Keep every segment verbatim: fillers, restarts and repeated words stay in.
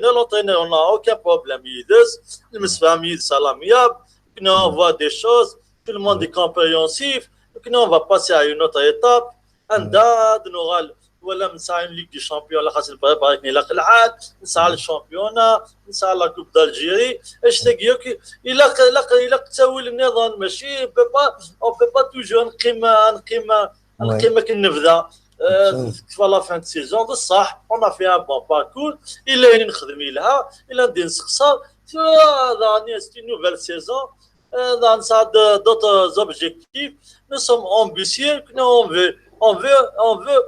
l'entraîneur, on n'a aucun problème yid-s, nemsefham yid-s à l'amiable, on voit des choses, tout le monde est compréhensif, donc on va passer à une autre étape. Anda ad nuɣal, wala nesɛa une Ligue des Champions, la xas npréparer akken ilaq lḥal, nesɛa le championnat, nesɛa la Coupe d'Algérie, anect-agi akk, ilaq, ilaq, ilaq ttawil nniḍen, mačči, on peut pas, on peut pas toujours neqqim, neqqim, neqqim akken nebda, euh, à la fin de saison, d ṣṣeḥ, on a fait un bon parcours, yella ayen nexdem yelha, yella anda nessexṣer, tura daɣen c'est une nouvelle saison, euh, dans ça de- d'autres objectifs. Nous sommes ambitieux, nous, on veut, on veut, on veut,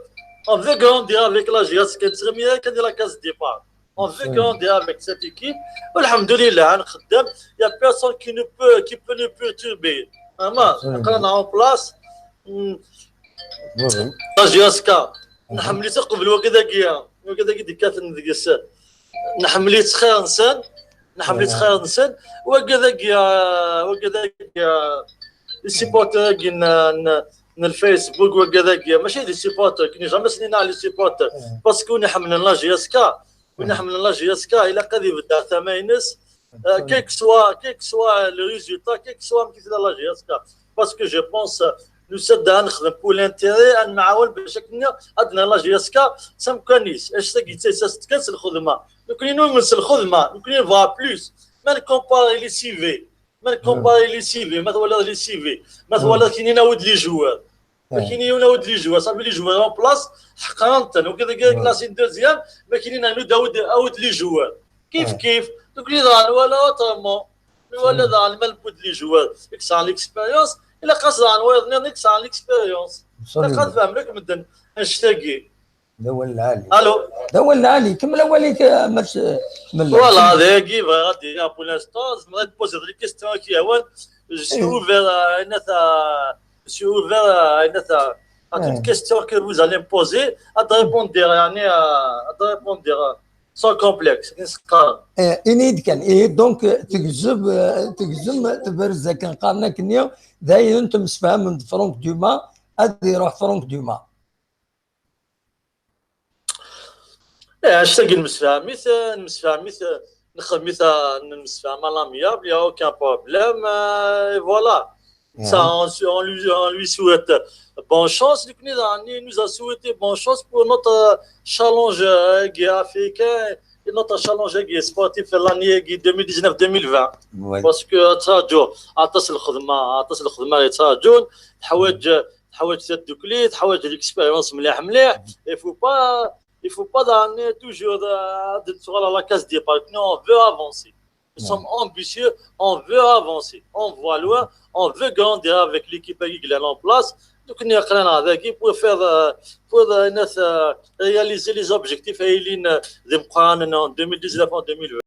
on veut grandir avec la G S K, c'est la case de départ. On veut grandir avec cette équipe. Alhamdoulilah, il n'y a personne qui, ne peut, qui peut nous perturber. Vraiment, on est en place. Hmm. La G S K, نحملي تقبل وكذا كيا، وكذا كي ديكاتن ديكس. نحملي تخير نسان، نحملي تخير نسان، وكذا كيا، وكذا كيا. Les supporters كي ن- ن- ن الفيسبوك وكذا كيا، ماشي des supporters، كي jamais سنينا على les supporters، parce que نحمل la G S K، ونحمل la G S K، إلا قد يبدا ثماينس، euh, quel que soit, quel que soit le résultat, quel que soit كيف la G S K. Parce que je pense, euh, nous sommes dans le pour l'intérêt, أن نعاون باش هكا عندنا la G S K سام كانيس، اش تقي تساس كاس الخدمة. Donc nous من الخدمة، donc on va plus. ما نكومباري les C V، ما نكومباري les C V، ما تولى les C V، ما تولى كاينين أود les joueurs. كاين يونا ود les joueurs، صافي les joueurs en place حقرنتن، وكذا كذا كلاسي دوزيام، ما كاينين نود أود أود les joueurs. كيف كيف، دوك لي ضان ولا autrement، ولا ضان ما نبود les joueurs، ديك ساعة l'expérience، إلا قاس ضان ويضني ديك ساعة l'expérience. إلا قاس فهم لك مدن، أشتاقي. الأول العالي ألو. الأول العالي، كمل أوليك، آه، ما تش- من Voilà, هذا كي غادي pour l'instant، زعما تبوز هاد les questions كي هوان، je suis ouvert à أين ثا، je suis ouvert à أين ثا. هاد une question que vous allez me poser، هاد répondre يعني، هاد répondre sans complexe، نسقار. إيه، إنيد كان إيه donc تجذب، تجزم تبرز كان قالنا كنيا دايما تمسفهم من فرونك دوما، هذه يروح فرونك دوما. إيه، أشتاقي نمسفهميت، نمسفهميت، نخدميت، نمسفهم à l'amiable، il y a aucun problème, euh, et voilà. Ça, on, on lui, on lui souhaite bonne chance. Il nous a souhaité bonne chance pour notre challenge, euh, africain et notre challenge sportif l'année deux mille dix-neuf deux mille vingt. Parce que تراجو عطاس الخدمة، عطاس الخدمة يتراجون، تحوج تحوج تدوكلي، تحوج l'expérience مليح مليح. Il faut pas, il faut pas دعني toujours, euh, de toujours à la case départ. Non, on veut avancer. Nous sommes ambitieux, on veut avancer, on voit loin, on veut grandir avec l'équipe qui est en place. Donc, on est en train avec pour faire, euh, pour, euh, réaliser les objectifs et les, euh, des plans en deux mille dix-neuf en deux mille vingt.